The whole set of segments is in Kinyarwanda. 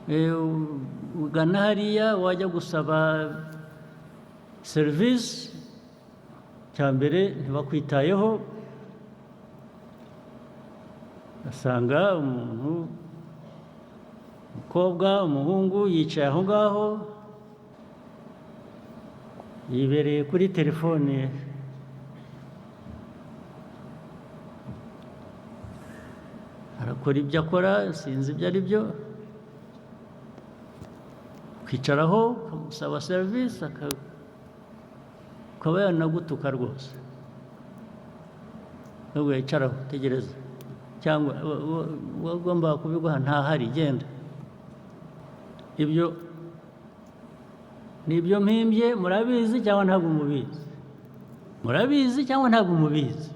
Ugana hariya, wajya gusaba serivisi, cya mbere ntibakwitayeho. Ugasanga umuntu, umukobwa, umuhungu, yicaye aho ngaho, yibereye kuri telefone, arakora ibyo akora, sinzi ibyo ari byo. Ukicaraho ukamusaba serivisi, akaba yanagutuka rwose, nubwo yicaraho, tegereza, cyangwa uwagombaga kubiguha ntahari, genda. Ibyo ni ibyo mpimbye? Murabizi cyangwa ntabwo mubizi? Murabizi cyangwa ntabwo mubizi?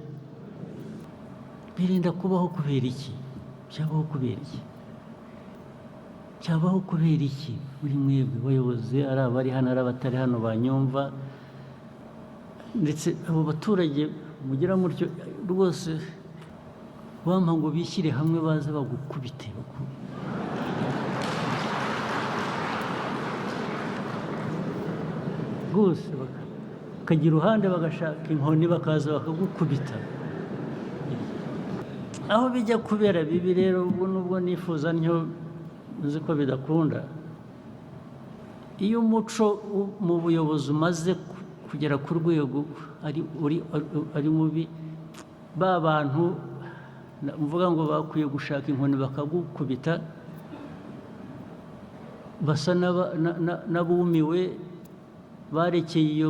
Birinda kubaho kubera iki? Byabaho kubera iki? Cyabaho kubera iki? Muri mwebwe bayobozi, ari abari hano, ari abatari hano banyumva, ndetse abo baturage mugira mutyo rwose, wampa ngo bishyire hamwe baze bagukubite, rwose bakajya iruhande, bagashaka inkoni, bakaza bakagukubita. Aho bijya kubera bibi rero, ubwo nubwo nifuza ntyo, nzi ko bidakunda, iyo umuco mu buyobozi umaze kugera ku rwego ari ari mubi, ba bantu mvuga ngo bakwiye gushaka inkoni bakagukubita basa n'abumiwe, barekeye iyo,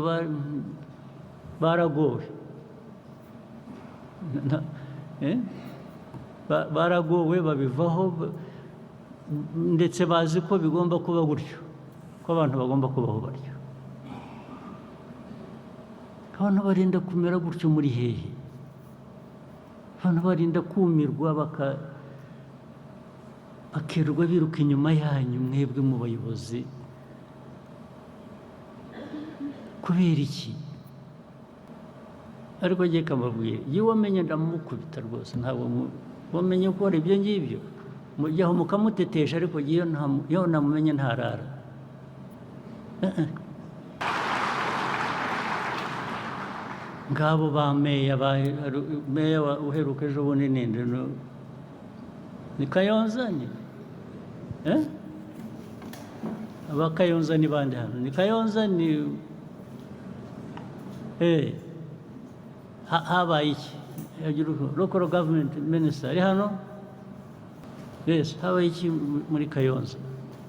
baragowe. Eh? Baragowe, babivaho, ndetse bazi ko bigomba kuba gutyo, ko abantu bagomba kubaho batyo. Abantu barinda kumera gutyo muri hehe? Abantu barinda kumirwa, bakirirwa biruka inyuma yanyu mwebwe mu bayobozi, kubera iki? Ariko njye kamabwira, iyo wamenye ndamukubita rwose. Ntabwo wamenye gukora ibyo ngibyo, mujyaho mukamutetesha, ariko iyo namumenye ntarara. Eh, eh. Ngabo ba meya, ba meya uheruka ejo bundi ninde? Ni Kayonza, ni eh? Aba Kayonza ni bande hano? Ni Kayonza, ni habaye iki? Local government minister ari hano? Yes, habaye iki muri Kayonza?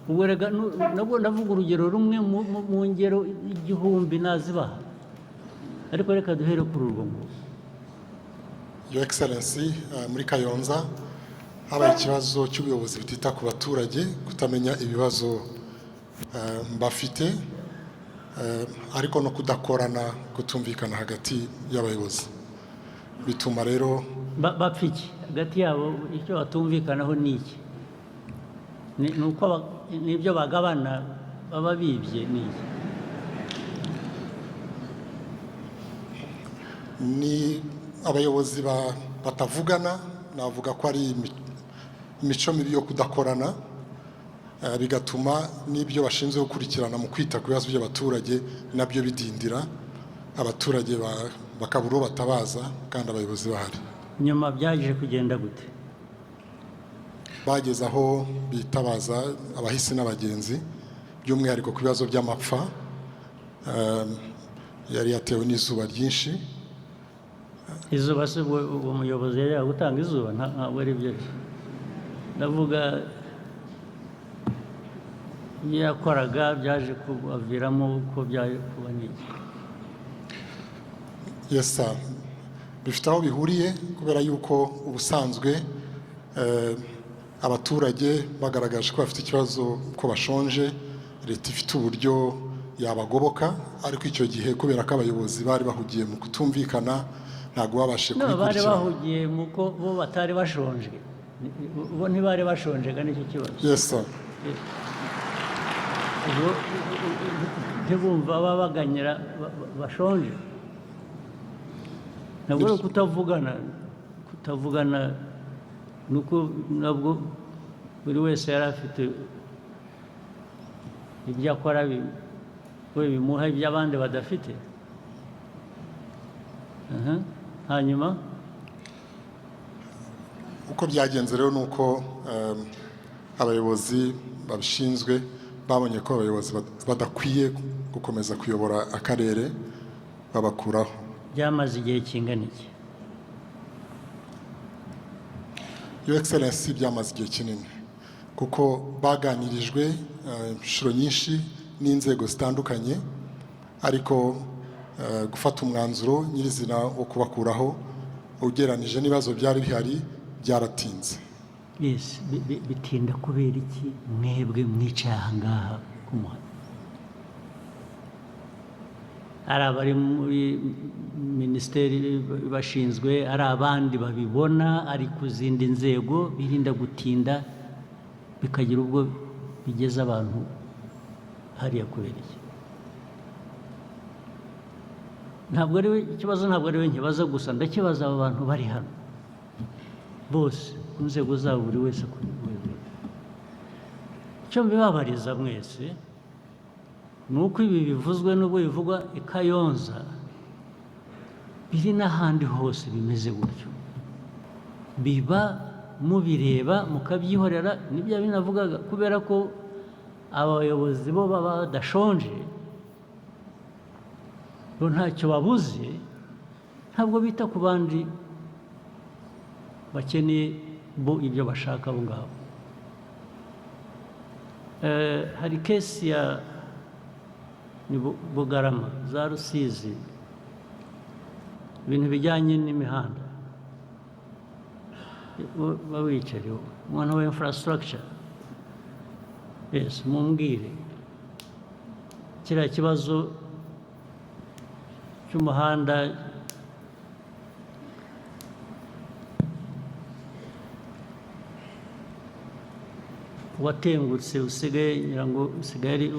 Ubwo rega nabwo ndavuga urugero rumwe mu ngero 1000 nazibaha, ariko reka duhere kuri urwo ngurwo. Your Excellency, muri Kayonza habaye ikibazo cy'ubuyobozi butita ku baturage, kutamenya ibibazo bafite, ariko no kudakorana, kutumvikana hagati y'abayobozi, bituma rero Bapfa iki hagati yabo? Icyo batumvikanaho ni iki? Ni uko n'ibyo bagabana baba bibye? Ni iki? Ni abayobozi batavugana. Navuga ko ari imico mibi yo kudakorana, bigatuma n'ibyo bashinzwe gukurikirana mu kwita ku bibazo by'abaturage nabyo bidindira, abaturage bakabura uwo batabaza kandi abayobozi bahari. Nyuma byaje kugenda gute? Bageze aho bitabaza abahisi n'abagenzi, by'umwihariko ku bibazo by'amapfa yari yatewe n'izuba ryinshi. Izuba se ubwo uwo muyobozi yari gutanga izuba? Ntabwo ari byo. Ndavuga ibyo yakoraga byaje kubaviramo uko byaje kuba n'iki? Yes sir. Bifite aho bihuriye, kubera yuko ubusanzwe abaturage bagaragaje ko bafite ikibazo, ko bashonje, leta ifite uburyo yabagoboka, ariko icyo gihe kubera ko abayobozi bari bahugiye mu kutumvikana, ntabwo babashije No, bari kubikurikirana. bahugiye mu ko bo batari bashonje. Bo ntibari bashonjega, nicyo kibazo. Yes sir. Ubwo ntibumva babaganyira bashonje. Ntabwo ari ukutavugana. Kutavugana ni uko nabwo buri wese yari afite Ibyo akora we bimuha ibyo abandi badafite. Aha. Hanyuma? Uko byagenze rero ni uko abayobozi babishinzwe babonye ko abayobozi badakwiye gukomeza kuyobora akarere, babakuraho. Byamaze igihe kingana iki? Your Excellency, byamaze igihe kinini kuko baganirijwe inshuro nyinshi n'inzego zitandukanye, ariko gufata umwanzuro nyirizina wo kubakuraho, ugereranije n'ibibazo byari bihari, byaratinze. Yes, bitinda kubera iki mwebwe mwicaye aha ngaha ku muhanda? Ari abari muri minisiteri bashinzwe, ari abandi babibona, ari ku zindi nzego, birinda gutinda bikagira ubwo bigeza abantu hariya kubera iki? Ntabwo ari we ikibazo, ntabwo ari we nkibaza gusa, ndakibaza aba bantu bari hano bose ku nzego zabo, buri wese ku rwego rwe. Icyo mbibabariza mwese ni uko ibi bivuzwe n'ubwo bivugwa i Kayonza, biri n'ahandi hose bimeze gutyo. Biba mubireba mukabyihorera. Nibyo binavugaga, kubera ko abayobozi bo baba badashonje, bo ntacyo babuze, ntabwo bita ku bandi bakeneye bo ibyo bashaka abo ngabo. Hari case ya ni Bugarama za Rusizi, ibintu bijyanye n'imihanda. Bawicare, umuntu wa infrastructure, yes, mumbwire kiriya kibazo cy'umuhanda. Watengutse, usigaye, ngira ngo usigaye ari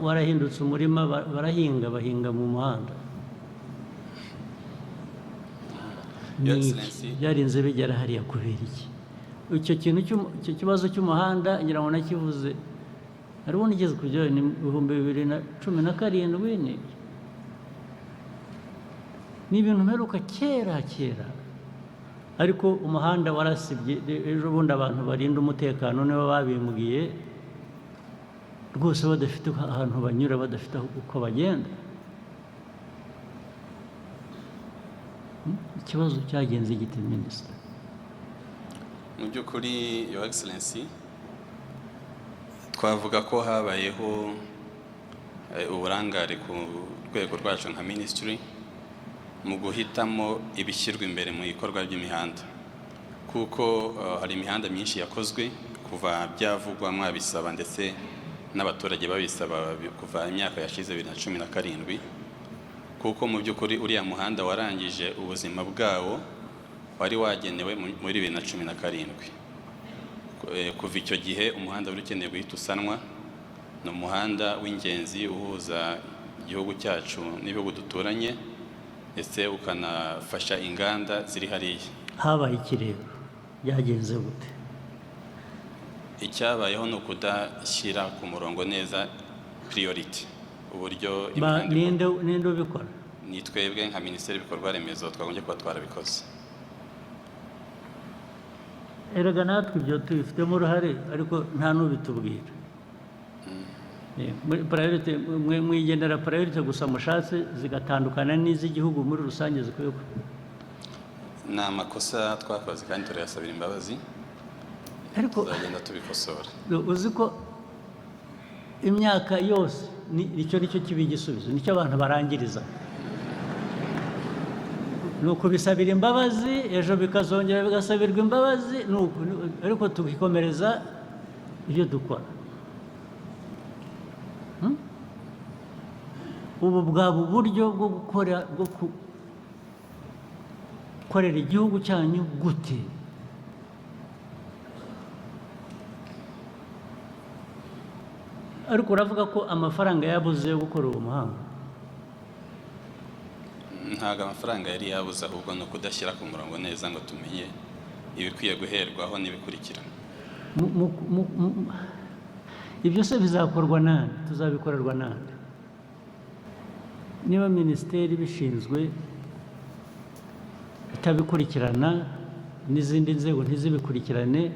warahindutse umurima, barahinga, bahinga mu muhanda. Your Ni iki? Excellency. Byarinze bigera hariya kubera iki? Icyo kintu icyo kibazo cy'umuhanda, ngira ngo nakivuze, hari ubundi igeze kujya ni 2017. Ni ibintu mperuka kera kera, ariko umuhanda warasibye. Ejo bundi abantu barinda umutekano nibo babimbwiye rwose, badafite ahantu banyura, badafite uko bagenda. Ikibazo cyagenze gite, minisita? Mu by'ukuri, Your Excellency, twavuga ko habayeho uburangare ku rwego rwacu nka minisitiri mu guhitamo ibishyirwa imbere mu bikorwa by'imihanda, kuko hari imihanda myinshi yakozwe kuva byavugwa, mwabisaba, ndetse n'abaturage babisaba kuva imyaka yashize 2017, kuko mu by'ukuri uriya muhanda warangije ubuzima bwawo wari wagenewe muri 2017. Kuva icyo gihe umuhanda wari ukeneye guhita usanwa. Ni umuhanda w'ingenzi uhuza igihugu cyacu n'ibihugu duturanye, ndetse ukanafasha inganda ziri hariya. Habaye iki rero? Byagenze gute? Icyabayeho ni ukudashyira ku murongo neza priority, uburyo imihanda Ninde ikorwa. Ninde ubikora? Ni twebwe nka minisiteri y'ibikorwa remezo twagombye kuba twarabikoze. Erega natwe ibyo tubifitemo uruhare, ariko nta n'ubitubwira. Muri priority, mwigendera priority gusa mushatse, zigatandukana n'iz'igihugu muri rusange zikwiye Ni amakosa twakoze kandi turayasabira imbabazi. Ariko Tuzagenda tubikosora. uzi ko imyaka yose nicyo kiba igisubizo, nicyo abantu barangiriza, ni ukubisabira imbabazi, ejo bikazongera bigasabirwa imbabazi, ni uku, ariko tukikomereza ibyo dukora. Ubu bwaba uburyo bwo gukora, bwo gukorera igihugu cyanyu gute? Ariko uravuga ko amafaranga yabuze yo gukora uwo muhanda? Ntabwo amafaranga yari yabuze, ahubwo ni ukudashyira ku murongo neza ngo tumenye ibikwiye guherwaho n'ibikurikira. Ibyo se bizakorwa nande? Tuzabikorerwa nande? Niba minisiteri ibishinzwe itabikurikirana, n'izindi nzego ntizibikurikirane,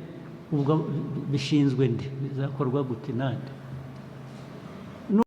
ubwo bishinzwe nde? Bizakorwa gute nande?